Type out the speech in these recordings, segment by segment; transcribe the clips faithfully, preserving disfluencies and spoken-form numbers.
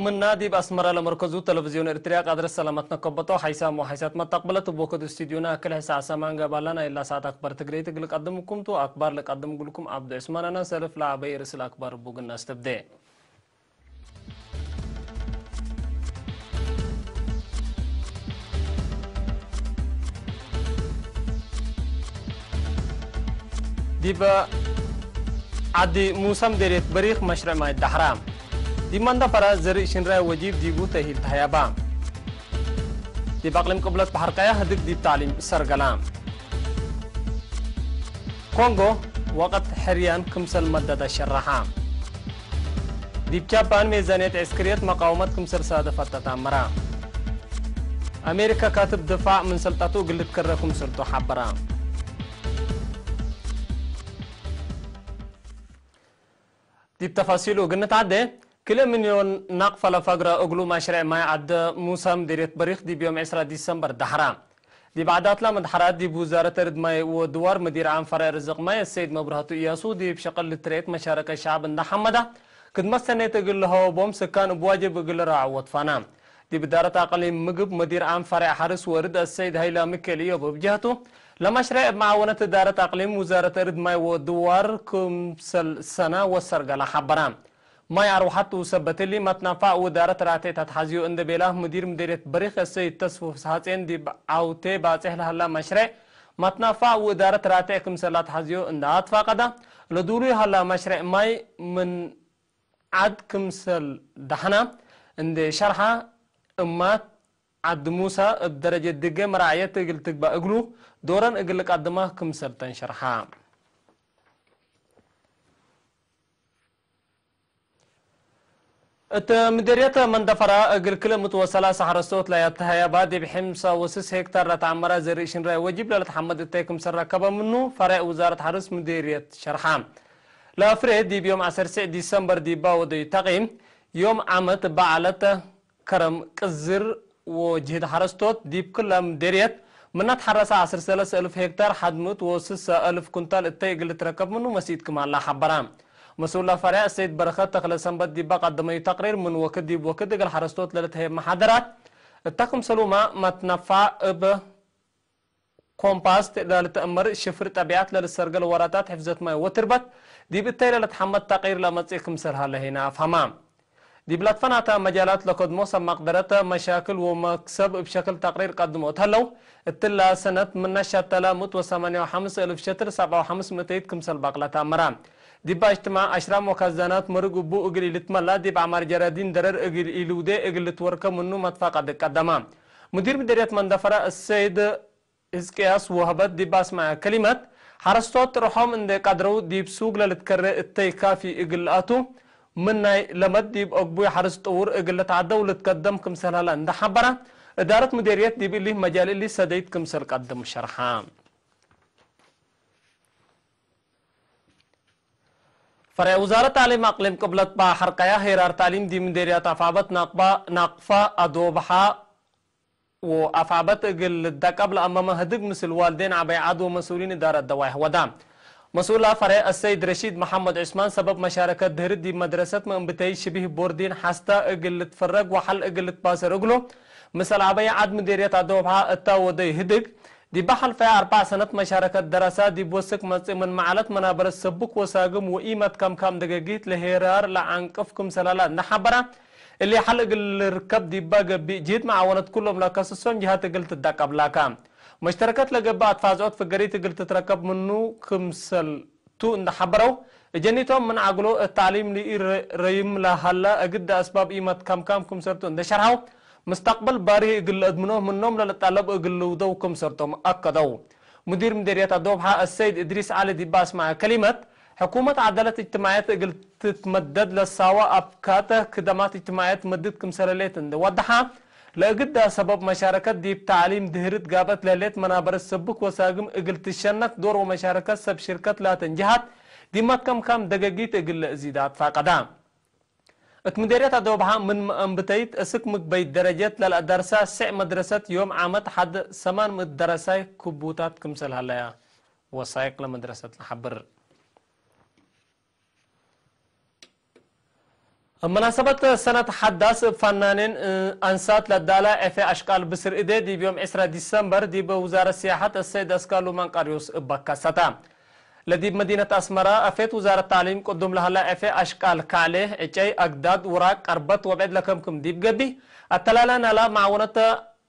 ምና ዲብ አስመረ ለመርከዙ ተለቪዝዮን ኤርትርያ ቃድረት ሰላመትነ ከበጦ ሓይሳም ወሓይሳት መተቅበለት እብ ወክድ ስቱድዮና ክል ሕሳ ሰማን ገብአለና። ኢላ ሰዓት አክባር ትግረይት እግል ቀድምኩም ቱ። አክባር ለቀድም እግልኩም ዐብዱ ዑስማን አነ። ሰልፍ ለዐበይ ርእስ ለአክባር እቡ ግና አስተብዴ። ዲብ ዐዲ ሙሰ ምዴርየት በሪክ መሽርዕ ማይ ዳሕራ። ዲብ መንደፈረ ዘርእ ሽንራይ ወጂብ ዲቡ ተእሂል ተህያባ። ዲብ አቅሊም ቅብለት በሐር ቀያ ህድግ ዲብ ተዕሊም ሰርገላ። ኮንጎ ወቅት ሕርያን ክምሰል መደደ ሸረሐ። ዲብ ጃፓን ሜዛንየት ዕስክርየት መቃወመት ክምሰል ሳደፈት ተአመረ። አሜሪከ ካትብ ድፋዕ ምን ሰልጠቱ እግል ልትከረ ክምሰልቱ ሐበረ። ዲብ ተፋሲሉ እግል ንትዐዴ፣ ክልኤ ሚልዮን ናቅፈ ለፈግረ እግሉ መሽሬዕ ማይ ዐደ ሙሰ ምዲርየት በሪክ ዲብ ዮም ዕስራ ዲሰምበር ዳሕራ። ዲብ ዓዳትላ መድሐራት ዲብ ውዛረት እርድ ማይ ወድዋር ምዲር ዓም ፈሬዕ ርዝቅ ማይ አሰይድ መብርሀቱ እያሱ ዲብ ሸቅል ልትርኤት መሻረከት ሸዐብ እንዳ ሐመዳ፣ ክድመት ሰኔት እግል ለሀወቦም ስካን እብ ዋጅብ እግል ልራዐው ወትፋና። ዲብ እዳረት አቅሊም ምግብ ምዲር ዓም ፈሬዕ ሐርስ ወእርድ አሰይድ ሀይለ ሚካኤል እዮብ እብ ጀህቱ፣ ለመሽሬዕ እብ መዓወነት እዳረት አቅሊም ውዛረት እርድ ማይ ወድዋር ክምሰል ሰና ወሰርገላ ሐበራ። ማይ አርወሐት ውሰበት እሊ መትናፋዕ ወእዳረት ራቴዕ ተትሐዝዮ እንዴ ቤላ፣ ምዲር ምዴርየት በሪክ አሰይድ ተስፉ ፍስሐጼን ዲብ ዐውቴ ባጼሕ ለሀላ መሽሬዕ መትናፋዕ ወእዳረት ራቴዕ ክምሰል ለአትሐዝዮ እንዴ አትፋቀዳ፣ ለዱሉይ ሀላ መሽሬዕ ማይ ምን ዐድ ክምሰል ደሐና እንዴ ሸርሐ፣ እማት ዐድ ሙሰ እብ ደረጀት ድጌ መራዕየት እግል ትግበእ እግሉ፣ ዶረን እግል ልቀድማ ክምሰል ተን ሸርሐ። እት ምዴርየት መንደፈራ እግል ክልኤ ምእት ወሰላሳ ሐረስቶት ለያተሀያባ ዲብ ሕምሳ ወስስ ሄክታር ለተዐመረ ዘርእ ሽንራይ ወጅብ ለልትሐመድ እተይ ክምሰል ረከበ ምኑ ፈሬዕ ውዛረት ሐርስ ምዴርየት ሸርሐ። ለፍሬ ዲብ ዮም ዐሰርት ዲሰምበር ዲባ ወደዩ ተቂም ዮም ዓመት በዐለት ከረም ቅዝር ወጅህድ ሐረስቶት ዲብ ክለ ምዴርየት ምነ ተሐረሰ ዐስር ሰለስ እልፍ ሄክታር ሐድ ምእት ወስሰ እልፍ ኩንታል እተይ እግል ልትረከብ ምኑ መሲት ክማላ ሐበራ። መስኡል ፈሬዕ አሰይድ በረኸት ተክለ ሰንበት ዲባ ቀደመዩ ተቅሪር ምን ወክድ ዲብ ወክድ እግል ሐረስቶት ለልትሀየብ መሓደራት እተ ክምሰሉመ መትነፋዕ እብ ኮምፓስት ለልትአመር ሽፍር ጠቢዐት ለልሰርገል ወራታት ሕፍዘት ማይ ወትርበት ዲብ እተይ ለልትሐመድ ተቅሪር ለመጽእ ክምሰል ሀለ ህይነ አፍሀማ። ዲብ ለትፈናተ መጃላት ለከድሞ ሰብ መቅደረት መሻክል ወመክሰብ እብ ሸክል ተቅሪር ቀድሞ እት ሀለው፣ እትላ ሰነት ምነ ሸተለ ምእት ወሰማንያ ወሐምስ እልፍ ሸትል ሰብዓ ወሐምስ ምእተይት ክምሰል በቅለት አመረ። ዲባ እጅትማዕ አሽራም ወካዛናት መርግ እቡ እግል ኢልትመላ፣ ዲብ ዐማር ጀራዲን ደረር እግል ኢልውዴ እግል ልትወርከ ምኑ መትፋቀድ ቀደመ። ሙዲር ምዴርየት መንደፈረ እሰይድ ሕዝቅያስ ወህበት ዲብ አስመዐ ከሊመት፣ ሐረስቶት ጥርሖም እንዴ ቀድረው ዲብ ሱግ ለልትከሬ እተይ ካፊ እግል ለአቱ፣ ምን ናይ ለመድ ዲብ አግቡይ ሐርስ ጥውር እግል ልትዐደው ልትከደም ክምሰል ሀለ እንዴ ሐበረ፣ እዳረት ሙዴርየት ዲብ እሊ መጃል እሊ ሰደይት ክምሰል ቀድም ሸርሐ። ፈሬዕ ውዛረት ተዕሊም አቅሊም ቅብለት በሐር ቀያ ሄራር ተዕሊም ዲብ ምዴርያት አፍዐበት ናቅባ፣ ናቅፋ አዶብሐ ወአፍዐበት እግል ልደቀብ ለአመመ ህድግ ምስል ዋልዴን ዐበይ ዐድ ወመስኡሊን እዳረት ደዋይሕ ወዳ። መስኡላ ፈሬዕ አሰይድ ረሺድ መሐመድ ዑስማን ሰበብ መሻረከት ድህርት ዲብ መድረሰት መእንብተይ ሽቢህ ቦርዲን ሐስተ እግል ልትፈረግ ወሐል እግል ልትባሰር እግሉ፣ ምስል ዐበይ ዐድ ምዴርየት አዶብሐ እታ ወደዩ ህድግ፣ ዲበ ሐልፈየ አርበዕ ሰነት መሻረከት ደረሳ ዲብ ወስክ መጽእ ምን መዓለት መናበረት ሰቡክ ወሳግም ወኢመትከምካም ደገጊት ለሄራር ለዐንቅፍ ክምሰል ሀለ እንዴ ሐበረ፣ እሊ ሐል እግል ልርከብ ዲባ ገብእ ጅህድ መዓወነት ኩሎም ለከስሶም ጅሃት እግል ትደቀብ ላከ። መሽተረከት ለገብእ አትፋዝዖት ፍገሪት እግል ትትረከብ ምኑ ክምሰል ቱ እንዴ ሐበረው፣ እጀኒቶም ምን ዐግሎ እት ተዕሊም ለኢረይም ለሀለ እግደ አስባብ ኢመትከምካም ክምሰልቱ እንዴ ሸርሐው፣ ምስተቅበል ባሪህ እግል ለአድምኖ ምኖም ለልጠለብ እግል ልውደው ክምሰልቶም አከደው። ሙዲር ምዴርየት አዶብሐ አሰይድ እድሪስ ዐሊ ዲብ አስመዐ ከሊመት፣ ሕኩመት ዐደለት እጅትማዕየት እግል ትትመደድ ለሳወ አፍካተ ክደማት እጅትማዕየት መድት ክምሰል ህሌት እንዴ ወደሐ፣ ለእግዳ ሰበብ መሻረከት ዲብ ተዕሊም ድህርት ጋብአት ለህሌት መናበረት ሰብክ ወሳግም እግል ትሸነክ ዶር ወመሻረከት ሰብ ሽርከት ላተን ጀሃት ዲብ መትከምካም ደገጊት እግል ለእዚድ አትፋቀዳ። እት ምዴርየት አዶብሐ ምን መአንብተይት እስክ ምግበይት ደረጀት ለለአዳርሳ ስዕ መድረሰት ዮም ዓመት ሐድ ሰማን ምእት ደረሳይ ክቡታት ክምሰል ሀለያ ወሳይቅ ለመድረሰት ለሐብር። እብ መናሰበት ሰነት ሐዳስ እብ ፈናኔን አንሳት ለዳላ ዔፌ አሽቃል ብስር እዴ ዲብ ዮም ዕስራ ዲሰምበር ዲብ ውዛረት ሲያሐት አሰይድ አስካሉ መንቀርዮስ እበ ከሰተ። ለዲብ መዲነት አስመረ አፌት ውዛረት ተዕሊም ቅዱም ለሀላ ዔፌ አሽቃል ካዕሌ፣ ዕጨይ፣ አግዳድ፣ ውራቅ፣ ቀርበት ወብዕድ ለከምክም ዲብ ገብእ፣ አተላላ ናላ መዓወነት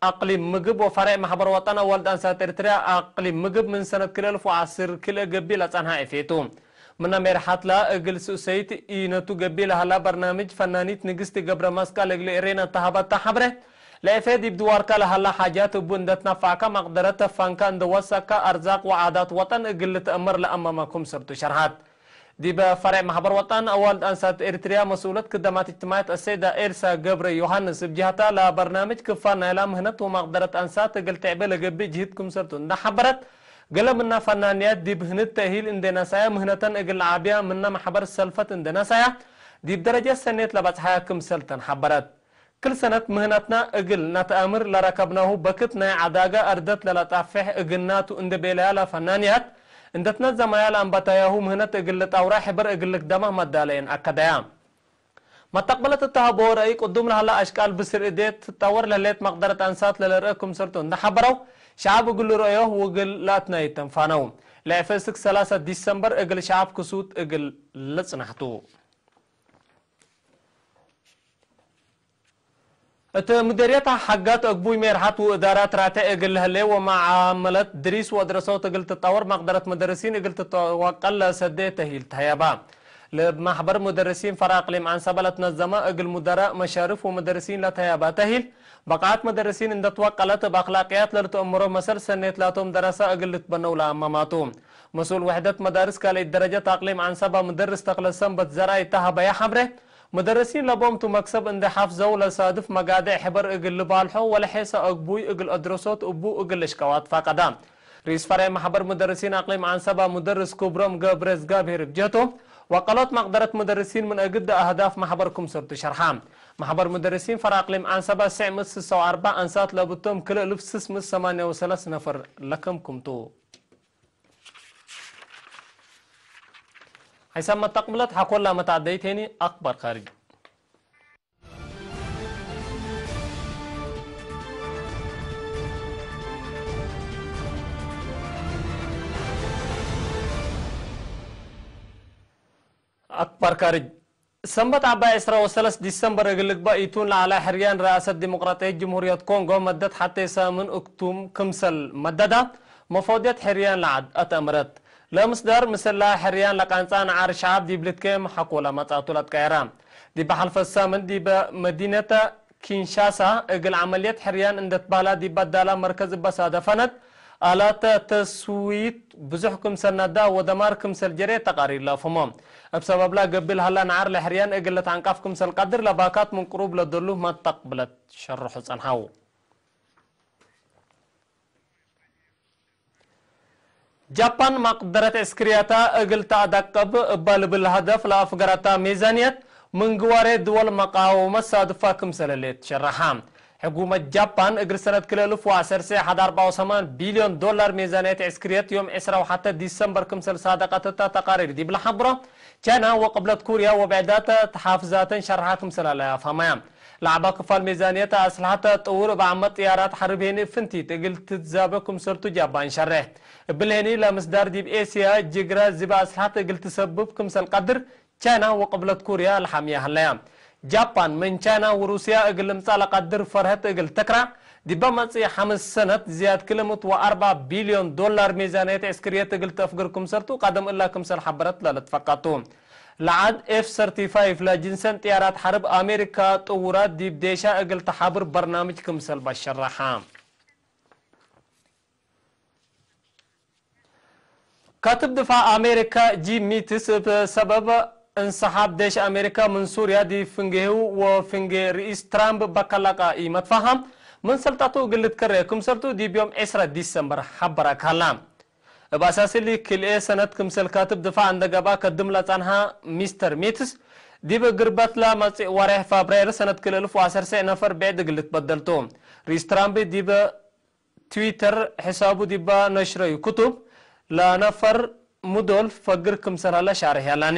አቅሊም ምግብ ወፈሬዕ ማሕበር ወጠን አዋልድ አንሳት ኤሪትርያ አቅሊም ምግብ ምን ሰነት ክልኤ እልፍ ወዐስር ክልኤ ገብእ ለጸንሐ ዔፌ ቱ። ምነ ሜርሐትላ እግል ሱሰይት ኢነቱ ገብእ ለሀላ በርናምጅ ፈናኒት ንግስቲ ገብረ መስቀል እግል ኤሬና ተሀበተ ሐብሬ፣ ለዔፌ ዲብ ድዋርካ ለሀላ ሓጃት እቡ እንደ ትነፈዕካ መቅደረት ተፋንካ እንደ ወሰካ አርዛቅ ወዓዳት ወጠን እግል ልትአመር ለአመመ ክምሰልቱ ሸርሐት። ዲበ ፈሬዕ ማሕበር ወጣን አዋልድ አንሳት ኤሪትርያ መስኡለት ክደማት እጅትማዕየት አሰይዳ ኤልሳ ገብረ ዮሃንስ እብ ጅሀታ፣ ለበርናምጅ ክፋል ናይላ ምህነት ወመቅደረት አንሳት እግል ትዕቤ ለገብእ ጅህድ ክምሰልቱ እንደ ሐበረት፣ ገሌ ምና ፈናንያት ዲብ ህንድ ተእሂል እንዴ ነሳያ ምህነተን እግል ለዓብያ ምነ ማሕበር ሰልፈት እንዴ ነሳያ፣ ዲብ ደረጀት ሰኔት ለበጽሐያ ክምሰልተን ሐበረት። ክል ሰነት ምህነትና እግል ነተአምር ለረከብናሁ በክት ናይ ዐዳገ አርደት ለለጣፌሕ እግልናቱ እንዴ ቤለያ ለፈናንያት፣ እንዴ ትነዘማያ ለአንበታያሁ ምህነት እግል ልጣውራ ሕበር እግል ልክደማ መዳለየን አከደያ። መተቅበለት እተ ሀቦ ረአይ ቅዱም ለሀላ አሽቃል ብስር እዴ ትጠወር ለህሌት መቅደረት አንሳት ለልርአ ክምሰልቱ እንዴ ሐበረው፣ ሸዐብ እግል ልርአዮህ ወእግል ለአትናዩ ተንፋነው። ለዔፌ እስክ ሰላሳ ዲሰምበር እግል ሸዐብ ክሱት እግል ልጽናሕቱ። እት ምደርየት ሐጋት አግቡይ ሜርሐት ወእዳራት ራቴዕ እግል ለህሌ ወመዓመለት ድሪስ ወአድረሶት እግል ትጠወር መቅደረት መደርሲን እግል ትትወቀል ለሰዴ ተሂል ተህያባ። ለማሕበር መደርሲን ፈራ አቅሊም ዐንሰበ ለትነዘመ እግል ሙደራእ መሻርፍ ወመደርሲን ለተህያባ ተሂል፣ በቃዐት መደርሲን እንደ ትወቀለት እብ አክላቅያት ለልትአምሮ መሰል ሰኔት ላቶም ደረሰ እግል ልትበነው ለአመማቱ። መስኡል ወሕደት መዳርስ ካልኢት ደረጀት አቅሊም ዐንሰበ ምደርስ ተክለ ሰንበት ዘርአይ እተ ሀበያ ሐብሬ፣ መደርሲን ለቦም ቱ መክሰብ እንዴ ሐፍዘው ለሳድፍ መጋድዕ ሕበር እግል ልባልሖ ወለሔሰ አግቡይ እግል አድረሶት እቡ እግል ልሽቀዋ ትፋቀዳ። ርኢስ ፈሬዕ ማሕበር መደርሲን አቅሊም ዐንሰበ መደርስ ክብሮም ገብረዝጋብሄር እብ ጀህቱ፣ ወቀሎት መቅደረት መደርሲን ምን አግደ አህዳፍ ማሕበር ክምሰልቱ ሸርሐ። ማሕበር መደርሲን ፈሬዕ አቅሊም ዐንሰበ ስዕ ምእት ስሰ ወአርበዕ አንሳት ለብቶም ክልኤ እልፍ ስስ ምእት ሰማንያ ወሰለስ ነፈር ለከምክምቱ። ሐይሳም መተቅብለት ሐኮላ መታዕደይት ሄኒ አክበር ካርጅ። አክበር ካርጅ። ሰንበት ዐባይ ዕስራ ወሰለስ ዲሰምበር እግል ልግበእ ኢቱን ለዐለ ሕርያን ረአሰት ዲሞቅራጥየት ጅምሁርየት ኮንጎ መደት ሐቴ ሳምን እክቱም ክምሰል መደዳ፣ መፈውድየት ሕርያን ለዐድ አትአምረት። ለምስዳር ምስላ ሕርያን ለቃንጻ ነዓር ሸዐብ ዲብ ልትከየም ሐቆለ መጽአቱ ለትቀየረ። ዲብ ሐልፈ ሳምን ዲበ መዲነተ ኪንሻሳ እግል ዐመልየት ሕርያን እንደ ትበህላ ዲብ በዳላ መርከዝ እበ ሳደፈነት፣ አላተ ተስዊት ብዙሕ ክምሰል ነዳ ወደማር ክምሰል ጀሬ ተቃሪር ለአፍህሞ። እብ ሰበብላ ገብእ ለሀላ ነዓር ለሕርያን እግል ልትዐንቀፍ ክምሰል ቀድር ለባካት ምን ቅሩብ ለደሉ መተቅብለት ሸርሑ ጸንሐው። ጃፓን መቅደረት ዕስክርያታ እግል ተአደቅብ እበ ልብል ሀደፍ ለአፍገረታ ሜዛንየት፣ ምን ግዋሬ ድወል መቃወመት ሳድፋ ክምሰል ህሌት ሸረሐ። ሕኩመት ጃፓን እግል ሰነት ክልኤ እልፍ ወዐሰርተ ሐድ አርበዕ ወሰማን ቢልዮን ዶላር ሜዛንየት ዕስክርየት ዮም ዕስራ ወሐተ ዲሰምበር ክምሰል ሳደቀት እተ ተቃሪር ዲብ ለሐብሮ፣ ቻይና ወቅብለት ኩርያ ወብዕዳተ ተሓፍዛተን ሸርሓ ክምሰል ዐለ አፍሀመያ። ለዐባ ክፋል ሜዛንየት አስልሐተ ጥውር እብ ዓመት ጥያራት ሐርብ ሄኒ ፍንቲት እግል ትትዛበ ክምሰልቱ ጃባን ሸሬሕ። እብል ሄኒ ለምስዳር ዲብ ኤስያ ጅግረ ዝብ አስልሐት እግል ትሰብብ ክምሰል ቀድር ቻይና ወቅብለት ኩርያ ለሐምያ ሀለያ። ጃፓን ምን ቻይና ወሩስያ እግል ልምጸእ ለቀድር ፈርሀት እግል ትክራዕ፣ ዲበ መጽኢ ሐምስ ሰነት ዝያድ ክልኤ ምእት ወአርበዕ ቢልዮን ዶላር ሜዛንየት ዕስክርየት እግል ተአፍግር ክምሰልቱ ቀደም እላ ክምሰል ሐበረት ለልትፈቀቱ። ለዐድ ኤፍ ሰርቲ ፋይፍ ለጅንሰን ጥያራት ሐርብ አሜሪካ ጥውራ ዲብ ዴሻ እግል ተሓብር በርናምጅ ክምሰል በሸረሐ። ካትብ ድፋዕ አሜሪካ ጂም ሚትስ እብ ሰበብ እንሰሓብ ዴሽ አሜሪካ ምን ሱርያ ዲብ ፍንጌሁ ወፍንጌ ርኢስ ትራምፕ በከለቀ ኢመትፋሃም ምን ሰልጠቱ እግል ልትከሬ ክምሰልቱ ዲብ ዮም ዕስራ ዲሰምበር ሐበረ ከሀላ። እብ አሳስ እሊ፣ ክልኤ ሰነት ክምሰል ካትብ ድፋዕ እንደ ገብአ ከድም ለጸንሐ ሚስተር ሚትስ፣ ዲብ ግርበትለ መጽእ ወሬሕ ፋብሬር ሰነት ክልኤ እልፍ ወዐሰርተ ነፈር ብዕድ እግል ልትበደል ቱ። ርኢስ ትራምፕ ዲብ ትዊተር ሕሳቡ ዲበ ነሽረዩ ክቱብ፣ ለነፈር ሙዶል ፈግር ክምሰል ሀለ ሻርሕ ያላኒ።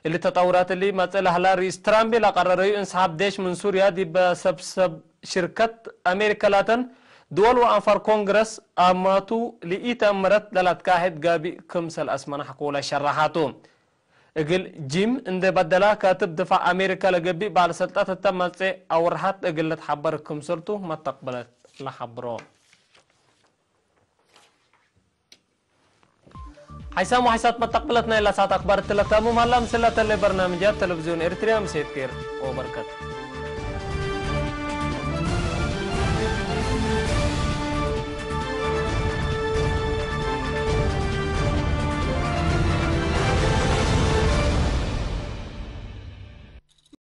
እሊ ተጣውራት እሊ መጽእ ለሀላ ርኢስ ትራምፕ ለቀረረዩ እንስሓብ ዴሽ ምን ሱርያ ዲበ ሰብሰብ ሽርከት አሜሪከ ላተን ድወል ወአንፋር ኮንግረስ አማቱ ለኢተአመረት ለላትካሄድ ጋቢእ ክምሰል አስመናሕኮ ለሸረሓቱ። እግል ጂም እንዴ በደላ፣ ካትብ ድፋዕ አሜሪካ ለገብእ በዐል ሰልጠት እተ መጽኤ አውርሐት እግል ልትሐበር ክምሰልቱ መተቅብለት ለሐብሮ። ሓይሳም ወሓይሳት መተቅብለት ናይላ ሰዓት አክባር እትለ ታሙም ሀላ፣ ምስለ ተሌ በርናምጃት ቴሌቪዝዮን ኤሪትርያ ምሴት ኬር ወበርከት።